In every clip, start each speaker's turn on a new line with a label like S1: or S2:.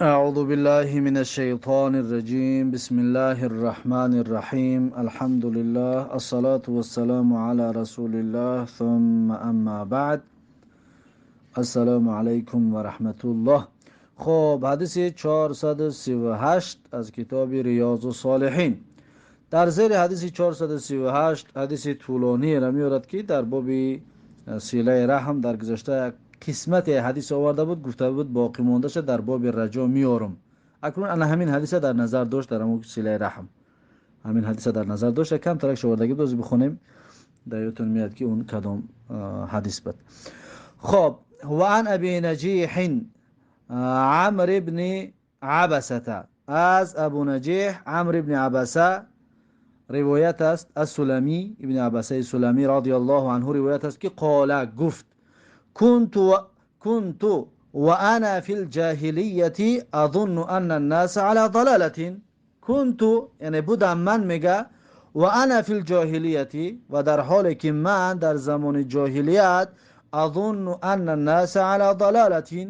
S1: أعوذ بالله من الشيطان الرجيم. بسم الله الرحمن الرحيم. الحمد لله، الصلاة والسلام على رسول الله، ثم أما بعد. السلام علیکم و رحمت الله. خب، حدیث 438 از کتاب ریاض الصالحین. در زیر حدیث 438 حدیث طولانی را می‌آورد که در باب صله رحم در گذشته قسمت حدیث آورده بود، گفته بود باقی مونده شد در باب رجا میارم. اکنون انا همین حدیث در نظر داشت، در همون صله رحم همین حدیث در نظر داشت، کم ترک آوردگی بود، بخونیم در یادتون میاد که اون کدام حدیث بود. خب، و عن ابی نجیح عمرو بن عبسه، از ابو نجیح عمرو بن عبسه روایت است، از سلمی ابن عبسه سلمی رضی الله عنه روایت است که قال، گفت: كنت وأنا في الجاهلية أظن أن الناس على ضلالة. كنت یعنی بودم من، میگه وأنا في الجاهلية، و در حالی که من در زمان جاهلیت، أظن أن الناس على ضلالة،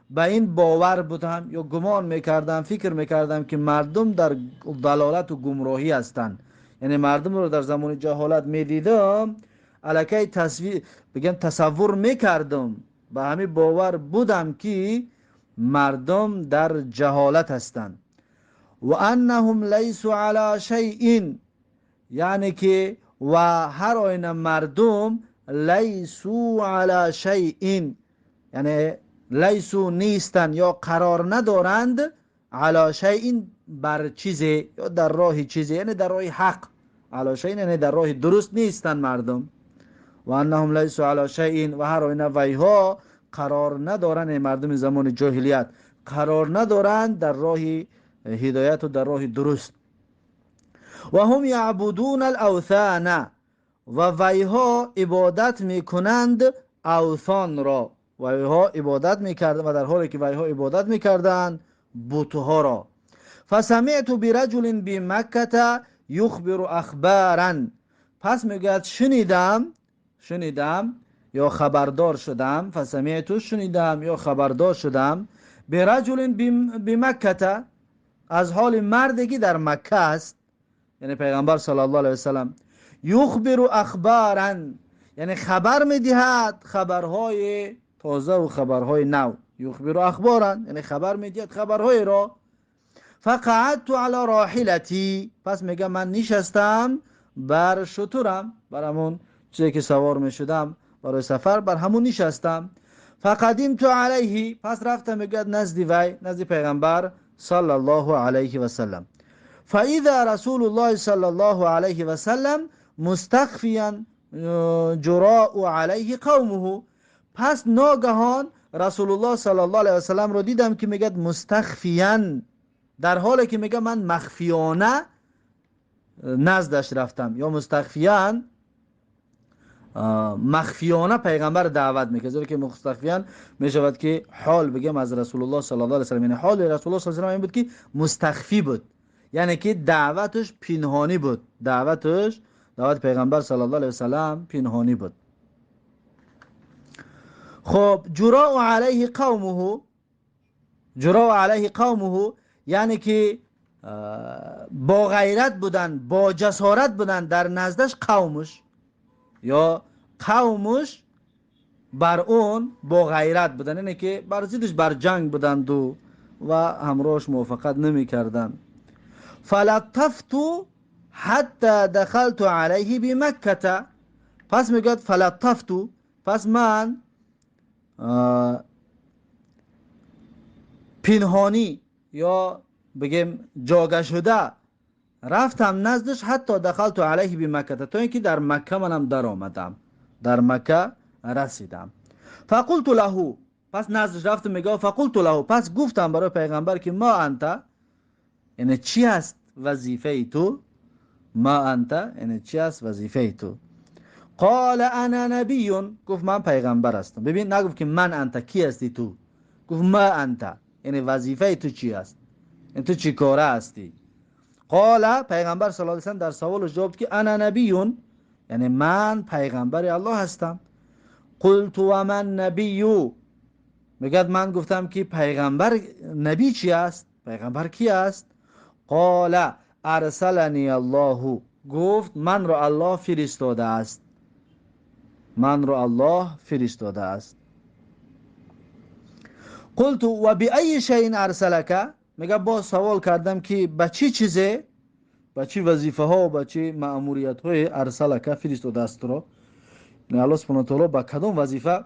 S1: به این باور بودم یا گمان میکردم، فکر میکردم که مردم در ضلالت و گمراهی هستند. یعنی مردم رو در زمان جهالت میدیدم، الکی تصویر بگم تصور میکردم، به همین باور بودم که مردم در جهالت هستند. و انهم لیسوا علی شیء، یعنی که و هر آینه مردم لیسوا علی شیء، یعنی لیسوا نیستند یا قرار ندارند، علی شیء بر چیزی یا در راه چیزی، یعنی در راه حق، علی شیء یعنی در راه درست نیستند مردم. و انهم لیسوا علی شیء، و هر آینه ویها قرار ندارند، مردم زمان جاهلیت قرار ندارند در راه هدایت و در راه درست. و هم یعبدون الاوثان، و ویها عبادت میکنند اوثان را، ویها عبادت میکردند و در حالی که ویها عبادت میکردند بتها را. فسمعت برجل بمکه یخبر اخبارا، پس میگوید شنیدم یا خبردار شدم، فسمعت شنیدم یا خبردار شدم، برجل بمکه، از حال مردی که در مکه است، یعنی پیغمبر صلی الله علیه وسلم، یخبر اخبارا یعنی خبر میدهد خبرهای تازه و خبرهای نو، یخبر اخبارا یعنی خبر میدهد خبرهای را. فقعدت علی راحلتی، پس میگه من نشستم بر شترم، بر همون چیزی که سوار میشدم برای سفر، بر همون نشستم. فقدمت علیه، پس رفتم میگه نزد وی، نزد پیغمبر صلی الله علیه و سلم. فاذا رسول الله صلی الله علیه و سلم مستخفیا جراء علیه قومه، پس ناگهان رسول الله صلی الله علیه و سلم رو دیدم که میگه مستخفیا، در حالی که میگه من مخفیانه نزدش رفتم، یا مستخفیا مخفیانه پیغمبر دعوت میکنه، زیرا که مستخفیان میشود که حال بگم از رسول الله صلی الله علیه و سلم، یعنی حال رسول الله صلی الله علیه و سلم این بود که مستخفی بود، یعنی که دعوتش پنهانی بود، دعوتش، دعوت پیغمبر صلی الله علیه و سلم پنهانی بود. خب، جراء علیه قومه، جراء علیه قومه یعنی که با غیرت بودن، با جسارت بودن در نزدش قومش، یا قومش بر اون با غیرت بودن، یعنی که بر ضدش بر جنگ بودند و همراهش موافقت نمی کردن. فلطفت حتی دخلت علیه بمکه، پس میگوید فلطفت، پس من پنهانی یا بگیم جاگه شده رفتم نزدش، حتی دخلت علیه بمکه، تا اینکه در مکه منم در آمدم، در مکه رسیدم. فقلت له، پس نزدش رفتم میگه فقلت له، پس گفتم برای پیغمبر که ما انت، یعنی چی هست وظیفه تو، ما انت یعنی چی هست وظیفه تو. قال انا نبی، گفت من پیغمبر هستم. ببین نگفت که من انت، کی هستی تو، گفت ما انت یعنی وظیفه تو چی هست، یعنی تو چی کاره هستی. قال، پیغمبر صلی الله علیه و سلم در سوالش جواب که انا نبی، یعنی من پیغمبر الله هستم. قلت و من نبی، میگد من گفتم که پیغمبر نبی چی است؟ پیغمبر کی است؟ قال ارسلنی الله، گفت من را الله فرستاده است، من را الله فرستاده است. قلت و بأی شیء ارسلک، میگه باز سوال کردم که به چی چیزه، به چی وظیفه ها و به چی مأموریت های ارسلک فرستاده است را، الله سبحانه و تعالی به کدام وظیفه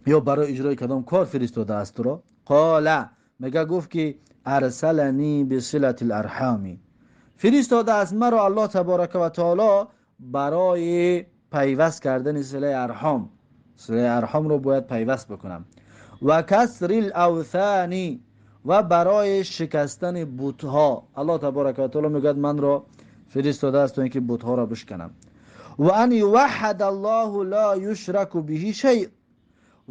S1: یا برای اجرای کدام کار فرستاده است را. قال میگه گفت که ارسلنی بصلة الارحام، فرستاده است مرا الله تبارک و تعالی برای پیوست کردن صله ارحام، صله ارحام رو باید پیوست بکنم، و کسر الاوثان، و برای شکستن بت‌ها. الله تبارک و تعالی میگوید من را فرستاده است تا اینکه بت‌ها را بشکنم. و ان یوحد الله لا یشرک به شیء،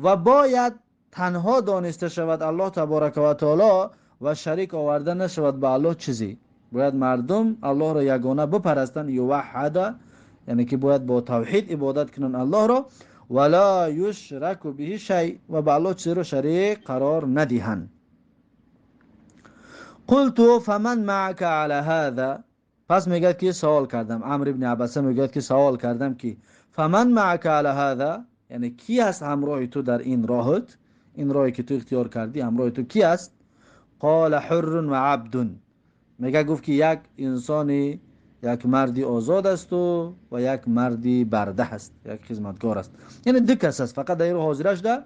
S1: و باید تنها دانسته شود الله تبارک و تعالی و شریک آورده نشود به الله چیزی. باید مردم الله را یگانه بپرستند، یوحد یعنی که باید با توحید عبادت کنند الله را، ولا یشرک به شیء، و به الله چیزی را شریک قرار ندهند. قلت فمن معك على هذا، پس میگه که سوال کردم، عمرو بن عبسه میگه که سوال کردم که فمن معك على هذا، یعنی کی است همراه تو در این راهت، این راهی که تو اختیار کردی همراه تو کی است؟ قال حر و عبد، میگه گفت که یک انسانی، یک مردی آزاد است و یک مردی برده است، یک خدمتگار است، یعنی دو کس است فقط در این حاضرش ده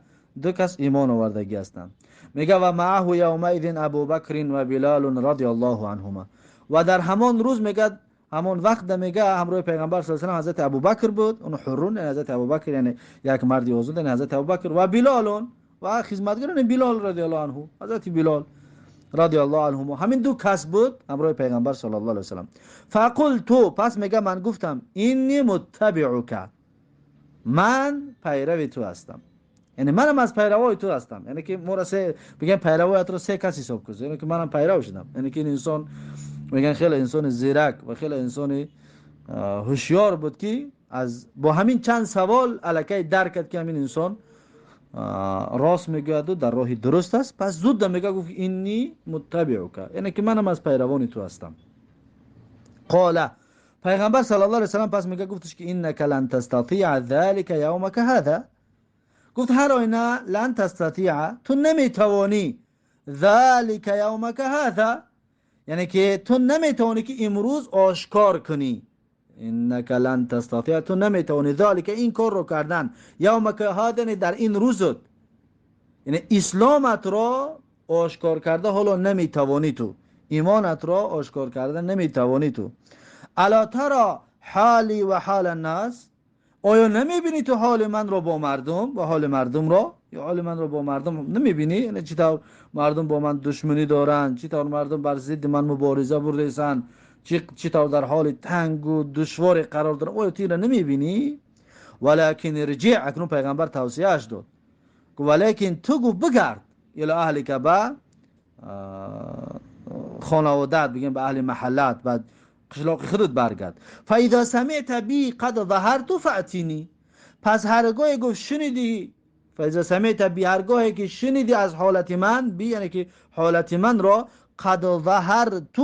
S1: دو کس ایمان آوردگی هستند. میگه و معه یومئذ ابوبکر و بلال رضی الله عنهما، و در همان روز میگه همان وقت میگه همراه پیغمبر صلی الله علیه و حضرت ابوبکر بود، اون حرون یعنی حضرت ابوبکر یعنی یک مردی آزاد یعنی حضرت ابوبکر، و بلال و خدمتگار یعنی بلال رضی الله عنه، حضرت بلال رضی الله عنهما، همین دو کس بود همراه پیغمبر صلی الله علیه و سلم. فقلت، پس میگه من گفتم اینی متبعک، من پیرو تو هستم، یعنی منم از پیروای تو هستم، یعنی که ما را سه بگم پیروایت رو سه کس حساب کن، یعنی که منم پیرو شدم، یعنی که این انسان میگن خیلی انسان زیرک و خیلی انسان هوشیار بود که از با همین چند سوال الکی درک کرد که همین انسان راست میگوید و در راه درست است. پس زود میگه گفت اینی متبعک، یعنی که منم از پیروان تو هستم. قال، پیغمبر صلی الله علیه و سلم پس میگه گفتش که انک لن تستطيع ذلك یومک هذا، گفت هر آینه لن تستطيع، تو نمیتوانی، ذلك یومک هذا، یعنی که تو نمیتوانی که امروز آشکار کنی، انک لن تستطيع، تو نمیتوانی ذلك این کار رو کردن، یومک هذا یعنی در این روزت، یعنی اسلامت را آشکار کرده حالا نمیتوانی تو، ایمانت را آشکار کرده نمیتوانی تو. الا ترى حالی و حال الناس، آیا نمیبینی تو حال من را با مردم و حال مردم را، یا حال من را با مردم نمیبینی؟ یعنی چطور مردم با من دشمنی دارن، چطور مردم بر ضد من مبارزه برده‌اند، چطور در حال تنگ و دشوار قرار دارن، آیا تو را نمیبینی؟ ولکن ارجع، اکنون پیغمبر توصیه اش داد، ولیکن تو گفت بگرد الی اهلک، به خانوادت، بگیم به اهل محلت، بعد قشلاق خودت برگرد. فاذا سمعت بی قد ظهرت فاتینی، پس هرگاه گفت شنیدی، فاذا سمعت بی، هرگاهی که شنیدی از حالت من، بی یعنی که حالت من را، قد ظهرت،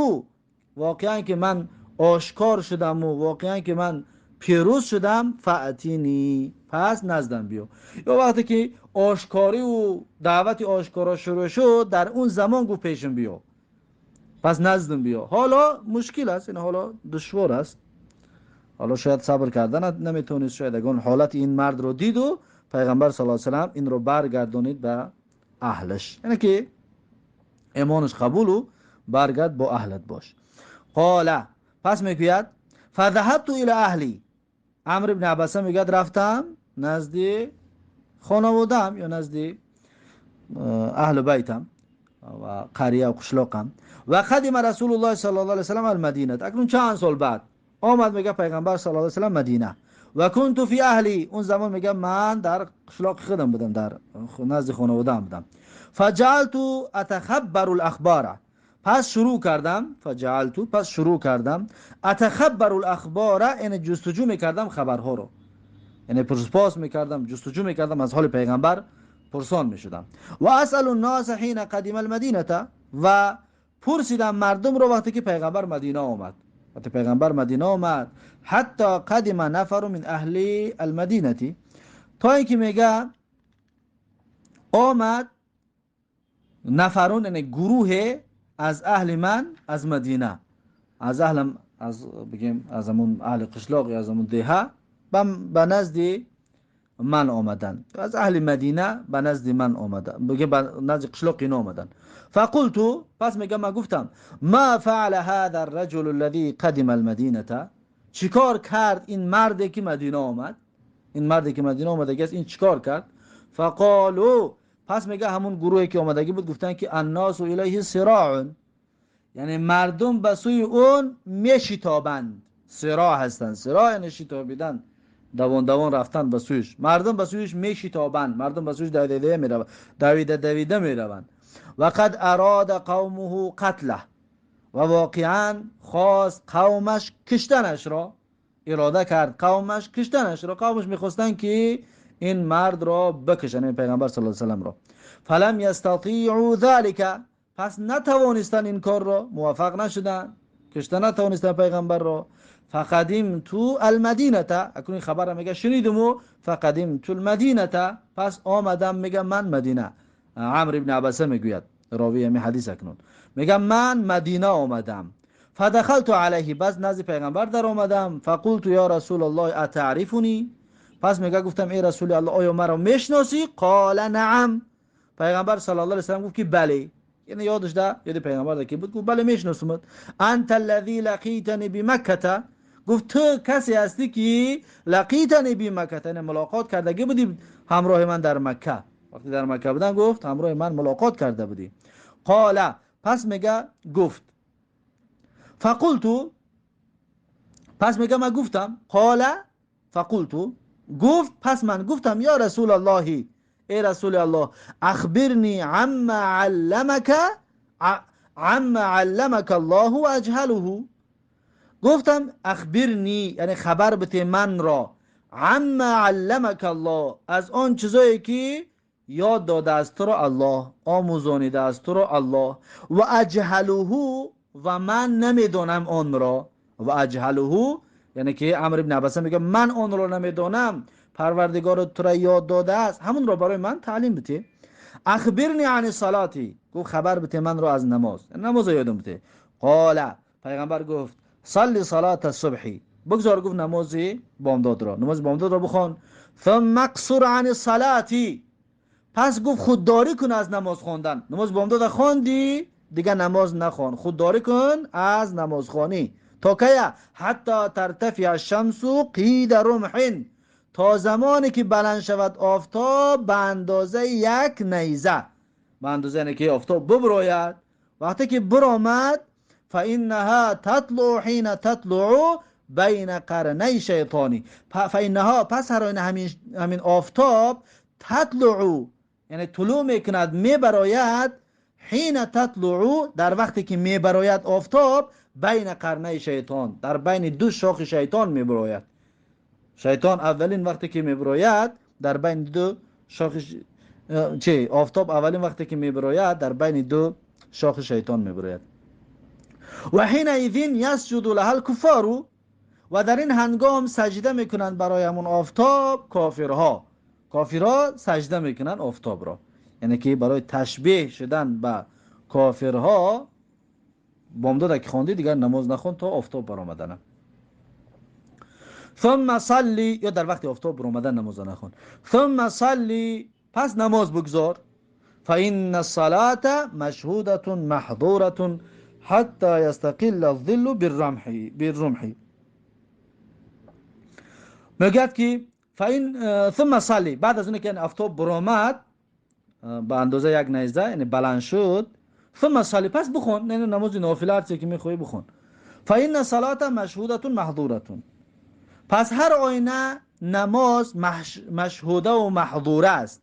S1: واقعا که من آشکار شدم و واقعا که من پیروز شدم، فاتینی، پس نزدم بیا. یا وقتی که آشکاری و دعوت آشکارا شروع شد، در اون زمان گفت پیشم بیا، پس نزدم بیا. حالا مشکل است، این حالا دشوار است، حالا شاید صبر کردن نمیتونست، شاید اگر حالت این مرد رو دید و پیغمبر صلی الله علیه و سلم این رو برگردونید به اهلش، یعنی که ایمانش قبول و برگرد با اهلت باش. قال، پس میگوید فذهبت الى اهلی، عمرو بن عبسه میگوید رفتم نزد خانوادم یا نزد اهل بیتم و قریه و قشلاقم. و قدم رسول الله صلی الله علیه و سلم المدینه، اکنون چند سال بعد آمد میگه پیغمبر صلی الله علیه و سلم مدینه. و كنت فی اهلی، اون زمان میگه من در قشلاق خودم بودم، در نزد خانواده‌ام بودم. فجعلت اتخبر الاخبار، پس شروع کردم، فجعلت، پس شروع کردم، اتخبر الاخبار یعنی جستجو میکردم خبرها رو، یعنی پرسپاس میکردم، جستجو میکردم از حال پیغمبر پرسان میشدم. و اسأل الناس حين قدم المدینه، و پرسیدم مردم رو وقتی که پیغمبر مدینه آمد، وقتی پیغمبر مدینه آمد، حتی قدم نفر من اهل المدینه، تا اینکه میگه آمد نفرون، یعنی گروه از اهل من از مدینه، از اهل از بگیم از همون اهل قشلاق یا از همون دهه به نزد من آمدن، از اهل مدینه به نزد من آمدن، بگیم به نزد قشلاق اینا آمدن. فقلت، پس میگم من گفتم ما فعل هذا الرجل الذي قدم المدینه، چیکار کرد این مردی که مدینه آمد؟ این مردی که مدینه آمده است این چیکار کرد؟ فقالوا، پس میگه همون گروهی که آمدگی بود گفتن که الناس الیه صراع، یعنی مردم به سوی اون میشتابند، صراع هستند، صراع یعنی شتابیدن، دوان دوان رفتن به سویش، مردم به سویش میشتابند، مردم به سویش دویده میروند، دویده دویده میروند. و قد اراد قومه قتله، و واقعا خواست قومش کشتنش را، اراده کرد قومش کشتنش را، قومش میخواستن که این مرد را بکشن، این پیغمبر صلی الله علیه و سلم را. فلم یستطیعوا ذلک، پس نتوانستن این کار را، موفق نشدن، کشته نتوانستن پیغمبر را. فقدمت المدینه، اکنون این خبر را میگه شنیدم و فقدمت المدینه، پس آمدم میگه من مدینه. عمرو ابن عبسه میگوید راوی همین حدیث، اکنون میگه من مدینه آمدم. فدخلت علیه، پس نزد پیغمبر در آمدم. فقلت یا رسول الله اتعرفنی، پس میگه گفتم ای رسول الله آیا مرا میشناسی؟ قال نعم، پیغمبر صلی الله علیه و سلم گفت که بله، یعنی یادش ده، یاد پیغمبر ده که بود، گفت بله میشناسمت. انت الذی لقیتنی بمکه، گفت تو کسی هستی که لقیتنی بمکه، یعنی ملاقات کردگی بودی همراه من در مکه، وقتی در مکه بودن گفت همراه من ملاقات کرده بودی. قال، پس میگه گفت. فقلت، پس میگه من گفتم. قال فقلت، گفت پس من گفتم یا رسول الله، ای رسول الله، اخبرنی عما علمک، عما علمک الله و اجهله. گفتم اخبرنی یعنی خبر بده من را، عما علمک الله، از آن چیزایی که یاد داده است تو را الله، آموزانیده است تو را الله، و اجهله، و من نمیدانم آن را. و اجهله یعنی که عمرو بن عبسه میگه من آن را نمیدانم، پروردگار تو را یاد داده است، همون را برای من تعلیم بده. اخبرنی عن الصلاة، گفت خبر بده من را از نماز، نماز یادم بده. قال، پیغمبر گفت صلی صلاة الصبح، بگذار گفت نماز بامداد را، نماز بامداد را بخوان. ثم اقصر عن الصلاة، پس گفت خودداری کن از نماز خواندن، نماز بامداد خواندی دیگه نماز نخوان، خودداری کن از نماز خوانی تا کی؟ حتی ترتفع الشمس قید رمح، تا زمانی که بلند شود آفتاب به اندازه یک نیزه، به اندازه اینکه که آفتاب ببراید، وقتی که برآمد فانها تطلع حين تطلع بین قرنی شیطانی، فانها، پس هر آینه همین آفتاب تطلع یعنی طلوع میکند، میبراید، حین تطلع، در وقتی که میبراید آفتاب، بین قرنی شیطان، در بین دو شاخ شیطان میبراید. شیطان اولین وقتی که میبراید در بین دو شاخ چه آفتاب اولین وقتی که میبراید در بین دو شاخ شیطان میبراید. و حینئذ یسجد لها الکفار، و در این هنگام سجده میکنند برای همون آفتاب کافرها، کافرها سجده میکنند آفتاب را، یعنی که برای تشبیه شدن به کافرها بامداد که خواندی دیگر نماز نخوان تا آفتاب برآمدن. ثم صلی، یا در وقت آفتاب برآمدن نماز نخوان. ثم صلی، پس نماز بگذار. فإن الصلاة مشهودة محظورة حتى يستقل الظل بالرمح. میگه که فإن ثم صلی، بعد از اون که آفتاب برآمد به اندازه یک نیزه، یعنی بلند شد، ثم صلی، پس بخون، یعنی نماز نافله هر چی که میخوای بخون. فإن الصلاة مشهودة محظورة، پس هر آینه نماز مشهوده و محظوره است.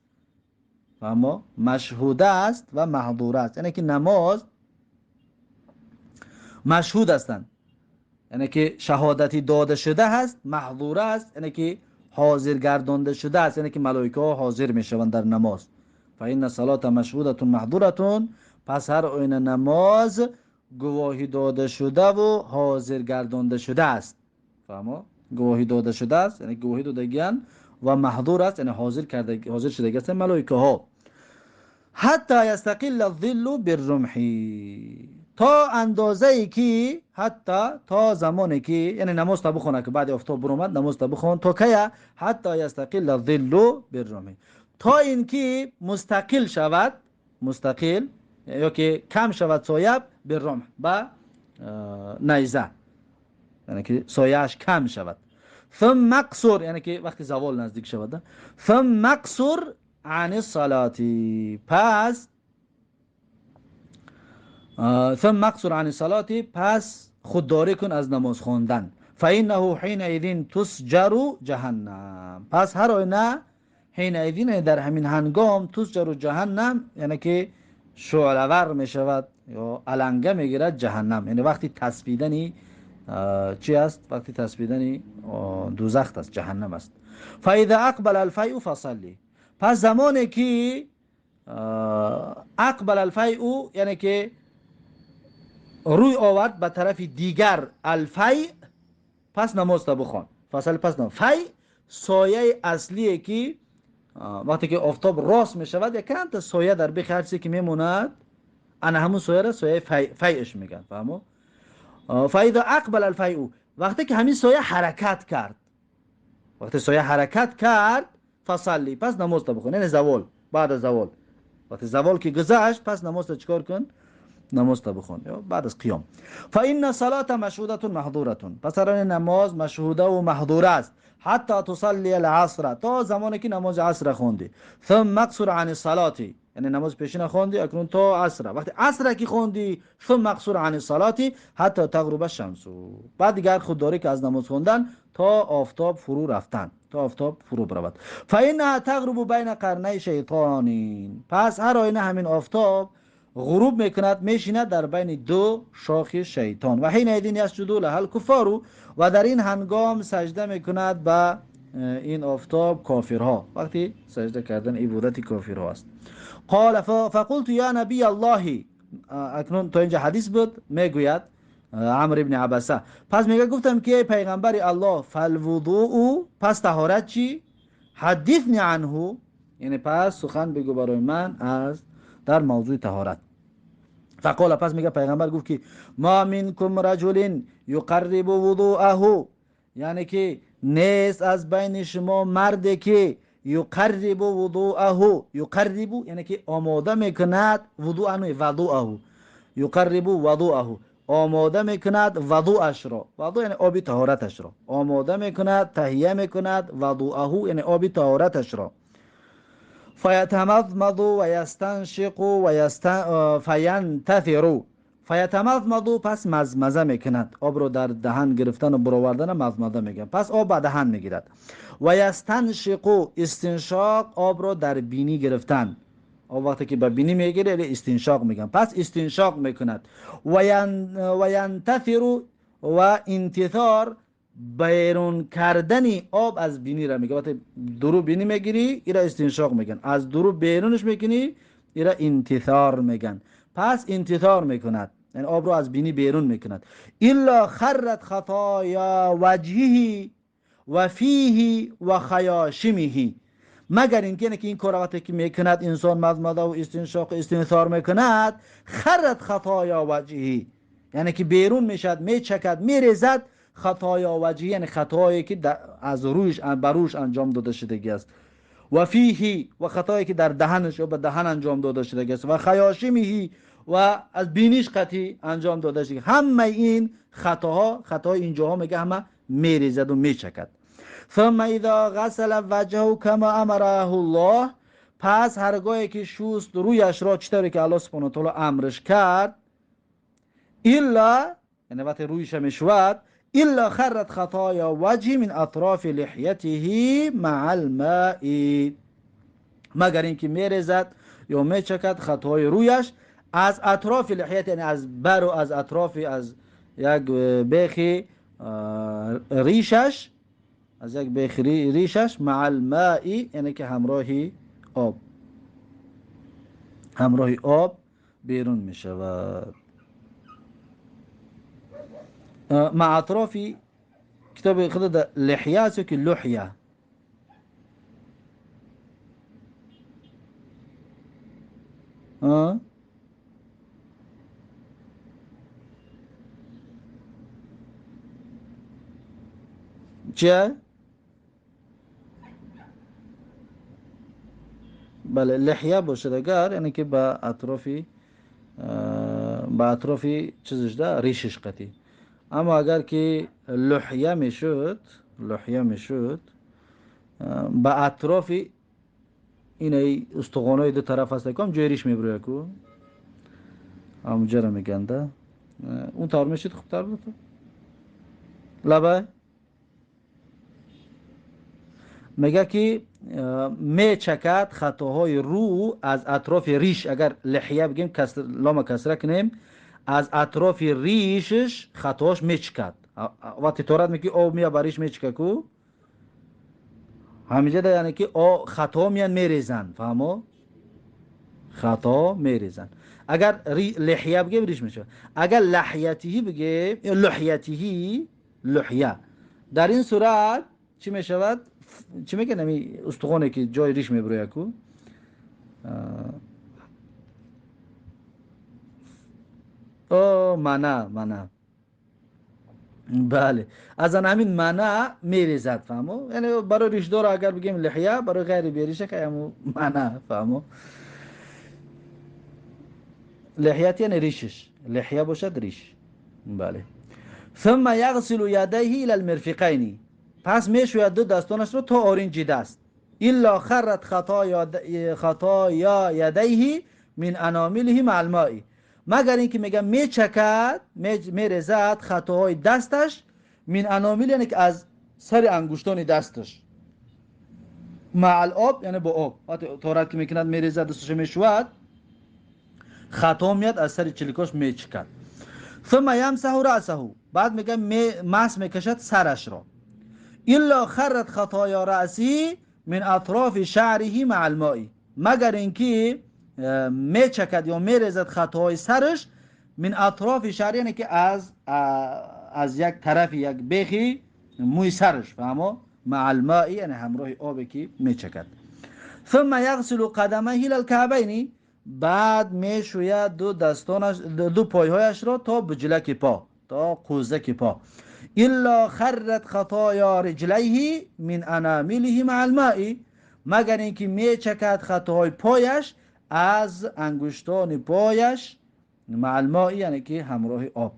S1: اما مشهوده است و محظوره است، یعنی که نماز مشهود هستند، یعنی که شهادتی داده شده است، محظوره است، یعنی که حاضر گردانده شده است، یعنی که ملائکه ها حاضر میشوند در نماز. فإن الصلاة مشهودة محضورة، پس هر آینه نماز گواهی داده شده و حاضر گردانده شده است. فهمو؟ گواهی داده شده است، یعنی گواهی دادگیان و محضور است، یعنی حاضر کرده، حاضر شده است ملائکه ها. حتی یستقل الظل بالرمح، تا اندازه ای که حتی تا زمانی که یعنی نماز تا بخونه که بعد آفتاب برآمد نماز تا بخون تا که حتی یستقل الظل بالرمح، تا اینکه مستقل شود، مستقل یا که کم شود سایه بالرمح با نیزه، یعنی که سایه‌اش کم شود. ثم اقصر، یعنی که وقتی زوال نزدیک شود. ثم اقصر عن الصلاة، پس ثم اقصر عن الصلاة، پس خودداری کن از نماز خواندن. فإنه حينئذ تسجر جهنم، پس هر آینه حینئذ در همین هنگام تسجر جهنم، یعنی که شعله‌ور می شود یا علنگه می گیرد جهنم، یعنی وقتی تسبیدنی چی است؟ وقتی تسبیدنی دوزخ است، جهنم است. فإذا اقبل الفیء فصلی، پس زمانی که اقبل الفیء یعنی که روی آورد به طرف دیگر الفیء، پس نماز تا بخوان. فصل پس نماز. فیء سایه اصلیه که وقتی که آفتاب راست می شود یک کم تا سایه در بیخ هر چیزی که میموند، انا همون سایه را سایه فیعش میگن. فهمو؟ فاذا اقبل الفیء، وقتی که همین سایه حرکت کرد، وقتی سایه حرکت کرد فصلی، پس نماز تا بخون، یعنی زوال، بعد از زوال، وقتی زوال که گذشت پس نماز تا چیکار کن؟ نماز تا بخون یا بعد از قیام. فان الصلاه مشهوده محضوره، پس هر نماز مشهوده و محضوره است. حتی تصلی العصر، تا زمانی که نماز عصر خوندی. ثم اقصر عن الصلاه، یعنی نماز پیشین خوندی اکنون تا عصر، وقتی عصر که خوندی ثم اقصر عن الصلاه حتی تغرب الشمس، بعد دیگر خودداری که از نماز خواندن تا آفتاب فرو رفتن، تا آفتاب فرو برود. فانها تغرب بین قرنی شیطان، پس هر آینه همین آفتاب غروب میکند، میشیند در بین دو شاخ شیطان. و حین اذ یسجد لها الکفار، و در این هنگام سجده میکند به این آفتاب کافرها، وقتی سجده کردن عبادت کافرها است. قال فقلت یا نبی الله، اکنون تا اینجا حدیث بود. میگوید عمرو ابن عبسه، پس میگه گفتم که پیغمبر الله فالوضوء، پس طهارت چی؟ حدثنی عنه، یعنی پس سخن بگو برای من از در موضوع طهارت. فقال، پس میگه پیغمبر گفت که ما منکم رجل یقرب وضوءه، یعنی که نیست از بین شما مردی که یقرب وضوءه، یقرب یعنی که آماده میکند، وضوءه وضوءه، یقرب وضوءه آماده میکند وضوءش را، وضوء یعنی آب طهارتش را آماده میکند، تهیه میکند، وضوءه یعنی آب طهارتش را. فیتمضمض و یستنشق و فینتثر، فیتمضمض پس مزمزه میکند، آب رو در دهن گرفتن و برآوردن مزمزه میگن، پس آب به دهن میگیرد. و یستنشق، استنشاق آب رو در بینی گرفتن، آب وقتی که به بینی میگیره یعنی استنشاق میگن، پس استنشاق میکند. و ینتثر و انتثار بیرون کردن آب از بینی را میگه. وقتی درو بینی میگیری ایرا استنشاق میگن، از درو بیرونش میکنی ایرا انتثار میگن، پس انتثار میکند یعنی آب رو از بینی بیرون میکند. الا خرت خطایا وجهه و فیه و خیاشمه، مگر اینکه این کار وقتی که میکند انسان مضمضه و استنشاق استنثار میکند، خرت خطایا وجهه یعنی که بیرون میشد، میچکد، میریزد، خطایا وجهی یعنی خطایی که از رویش بر روش انجام داده شدگی است، و فیه و خطایی که در دهنش یا به دهن انجام داده شدگی است، و خیاشمه و از بینیش قطعی انجام داده شده. همه این خطاها، خطای اینجاها میگه همه میریزد و میچکد. ثم اذا غسل وجهه کما امره الله، پس هرگاهی که شست رویش را چطوری که الله سبحانه و تعالی امرش کرد، الا یعنی وقتی رویش میشود، الا خرت خطایا وجهی من اطراف لحیته مع الماء، مگر اینکه میریزد یا میچکد خطای رویش از اطراف لحیت، یعنی از بر و از اطراف از یک بیخ ریشش، از یک بیخ ریشش، مع الماء یعنی که همراه آب. ҳамроҳи об берун мешавад. Ма атрофи китоби худ лиҳя аст ё ки луҳя? چیه؟ بله لحیه باشه اگر، یعنی که به اطرافی چیزش ده ریشش قطی. اما اگر که لحیه میشد، لحیه میشد به اطرافی این استخوانای دو طرف هست کم جای ریش میبره کو همونجا رو میگنده اون طور میشد خوبتر بود. لبه میگه که میچکد خطاهای رو از اطراف ریش، اگر لحیه بگیم کسر، لام کسره کنیم، از اطراف ریشش خطاهاش میچکد. وقتی تورات میگی آب میاد بر ریش میچکه کو همینجا ده، یعنی که خطا میان میریزن، فهمو؟ خطا میریزن. اگر لحیه بگیم ریش میشه، اگر لحیتهی بگیم یا لحیتهی، لحیه در این صورت چی میشود؟ چی میگن امی استخوانه که جای ریش میبره کو او منا، منا بله، از آن همین منا میریزد، فهمو؟ یعنی برای ریشدار اگر بگیم لحیه، برای غیر بیریشه که همون منا، فهمو؟ لحیت یعنی ریشش، لحیه باشد ریش. بله. ثم یغسل یدیه الی المرفقین، پس میشوید دو دستانش رو تا آرنج دست. الا خرت خطایا یدیه من انامله مع الماء، مگر اینکه میگه میچکد، میرزد خطاهای دستش، من انامل یعنی که از سر انگشتان دستش، مع الآب یعنی با آب، وقتی طهارت که میکند میریزد دستش میشود، خطا میاد از سر چلیکاش میچکد. ثم یمسح رأسه، بعد میگه مس میکشد سرش را. الا خرت خطایا رأسی من اطراف شعره مع الماء، مگر اینکه میچکد یا میریزد خطاهای سرش من اطراف شعره، یعنی که از یک طرف یک بیخی موی سرش، فهمو؟ مع الماء یعنی همراه آبی که میچکد. ثم یغسل قدمه الی الکعبین، بعد میشوید دو دستانش، دو پایهایش را تا بجلک پا، تا قوزک پا. الا خرت خطایا رجلیه من انامله مع الماء، مگر اینکه میچکد خطاهای پایش از انگشتان پایش مع الماء یعنی که همراه آب.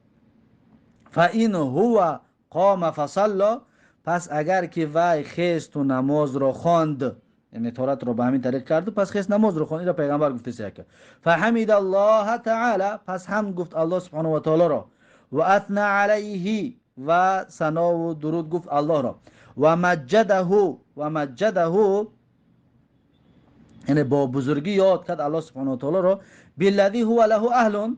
S1: فإن هو قام فصلى، پس اگر که وی خیست و نماز را خواند، یعنی طهارت را به همین طریق کرد و پس خیست نماز را خواند، این را پیغمبر گفته سیکه. فحمد الله تعالی، پس هم گفت الله سبحانه و تعالی را، و اثنى علیه، و ثنا و درود گفت الله را، و مجده، و مجده یعنی با بزرگی یاد کرد الله سبحانه و تعالی را، بالذی هو له اهل،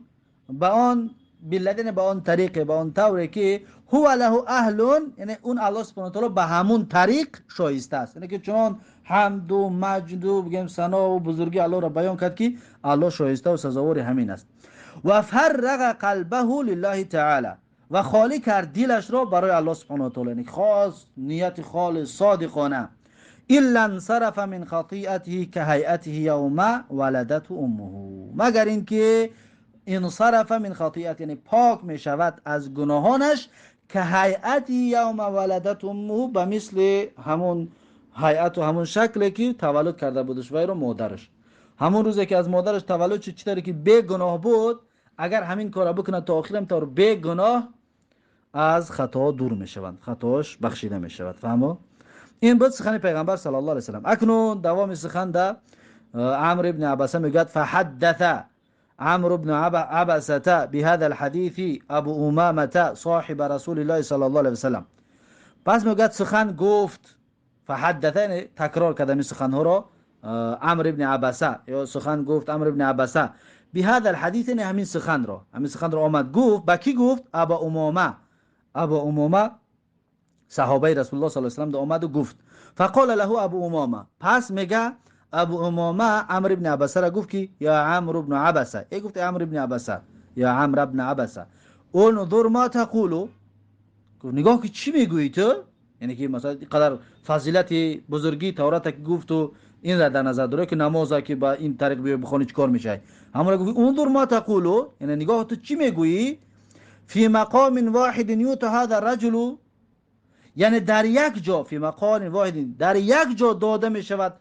S1: به آن بالذی به آن طریق، به آن طوری که هو له اهل، یعنی اون الله سبحانه و تعالی به همون طریق شایسته است، یعنی که چنان حمد و مجد و بگیم ثنا و بزرگی الله را بیان کرد که الله شایسته و سزاوار همین است. و فرغ قلبه لله تعالی، و خالی کرد دلش را برای الله سبحانه و تعالی، یعنی خاص نیت خالص صادقانه. الا انصرف من خطیئته كهیئته یوم ولدته امه، مگر اینکه انصرف من خطیئته یعنی پاک می شود از گناهانش، که هیئته یوم ولدته امه، به مثل همون هیئت و همون شکلی که تولد کرده بودش وی رو مادرش، همون روزی که از مادرش تولد شد چطوری که بی گناه بود، اگر همین کارا بکنه تا آخرم تا بی گناه از خطا دور می شوند، خطاش بخشیده می شود. فهمو؟ این بود سخن پیغمبر صلی الله علیه و سلم. اکنون دوام سخن ده عمرو ابن عبسه میگوید فحدث عمرو بن عبسة بهذا الحديث ابو امامه صاحب رسول الله صلی الله علیه و سلم. پس میگوید سخن گفت، فحدث یعنی تکرار کرد این سخنها را عمرو ابن عبسه، یا سخن گفت عمرو ابن عبسه بهذا الحديث، یعنی همین سخن را، همین سخن را آمد گفت. با کی گفت؟ ابا امامه. ابا امامه صحابه رسول الله صلی الله علیه و سلم آمد و گفت. فقال له ابو امامه، پس میگه Абу Умома Амр ибн Абаса را گفت که یا عمرو ابن عبسه، ای گفت عمرو ابن عبسه، یا عمرو ابن عبسه، انظر ما تقول، گفت نگاه که چی میگویی تو؟ یعنی که مثلا قدر فضیلت بزرگی تورات که گفت و این را در نظر داره که نماز که با این طریق بیای بخونی چیکار میشه. همون گفت انظر ما تقول، یعنی نگاه تو چی میگویی؟ فی مقام واحد یوت هذا الرجل، یعنی در یک جا، فی مقام واحد، در یک جا داده میشود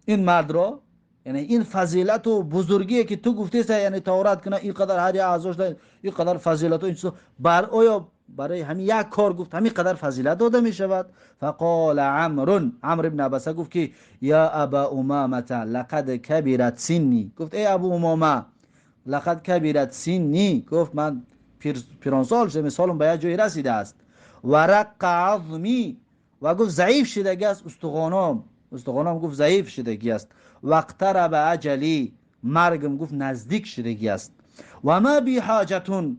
S1: این مرد را، یعنی این فضیلت و بزرگی که تو گفتی یعنی تورات کنه اینقدر هر اعضاش اینقدر فضیلت و این چیزا، بر آیا برای همین یک کار گفت همین قدر فضیلت داده می شود؟ فقال عمرو، عمرو ابن عبسه گفت که یا ابا امامه لقد کبرت سنی، گفت ای ابو امامه لقد کبرت سنی، گفت من پیرانسال شدم، سالم به یک جایی رسیده است، و رق عظمی، و گفت ضعیف شدگی است استخوانام، استخوانام گفت ضعیف شدگی است، و اقترب اجلی، مرگم گفت نزدیک شدگی است، و ما بی حاجتون،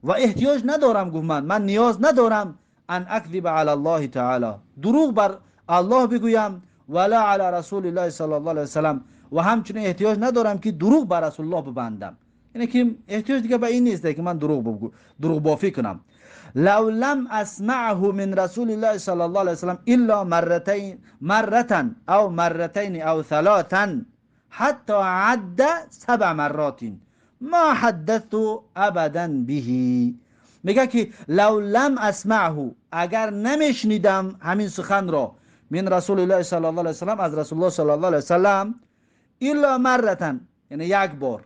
S1: و احتیاج ندارم، گفت من نیاز ندارم ان اکذب علی الله تعالی، دروغ بر الله بگویم، ولا علی رسول الله صلی الله علیه وسلم، و همچنین احتیاج ندارم که دروغ بر رسول الله ببندم، یعنی که احتیاج دیگه به این نیست که من دروغ بافی کنم. لو لم اسمعه من رسول الله صلی الله علیه وسلم الا مرتين مرة او مرتين او ثلاثا حتى عد 7 مرات ما حدثت ابدا به. میگه که لو لم اسمعه، اگر نمیشنیدم همین سخن را من رسول الله صلی الله علیه وسلم، از رسول الله صلی الله علیه وسلم، الا مرة، یعنی یک بار،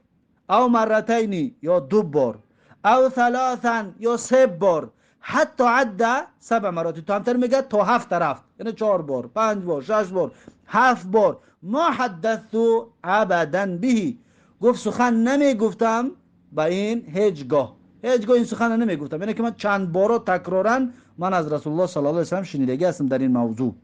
S1: او مرتین یا دو بار، او ثلاثا یا سه بار، حتی عد 7 مرات، تو همتر میگه تا 7 رفت، یعنی 4 بار، 5 بار، 6 بار، 7 بار، ما حدثت ابدا به، گفت سخن نمی گفتم به این هیچگاه، هیچگاه این سخن نمی گفتم، یعنی که من چند بارا تکرارا من از رسول الله صلی الله علیه وسلم شنیدگی هستم در این موضوع.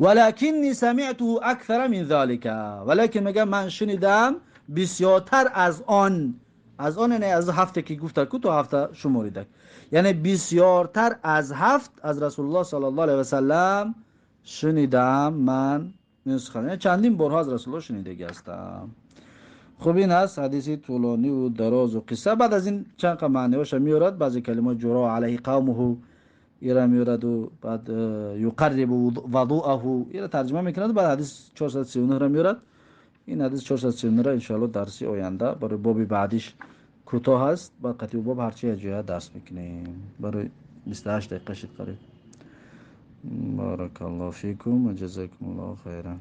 S1: ولکنی سمعته اکثر من ذلك، ولکن میگه من شنیدم بسیارتر از آن، از آن یعنی از هفته که گفته که تو هفته شماریده، یعنی بسیارتر از 7 از رسول الله صلی الله علیه وسلم شنیدم من این سخن، یعنی چندین بارها از رسول الله شنیدگی هستم. خب این هست حدیث طولانی و دراز و قصه. بعد از این چند تا معنی هاش میورد، بعضی کلمات جرا علیه قومه ایرا میورد و بعد یقرب وضوءه ایرا ترجمه میکند. بعد حدیث 439 را میورد. این حدیث 439 را انشاءالله درسی آینده برای باب بعدیش کوتاه هست، بعد قطعی باب هرچی جای درس میکنیم. برای 28 دقیقه شد قریب. بارک الله فیکم و جزاکم الله خیرا.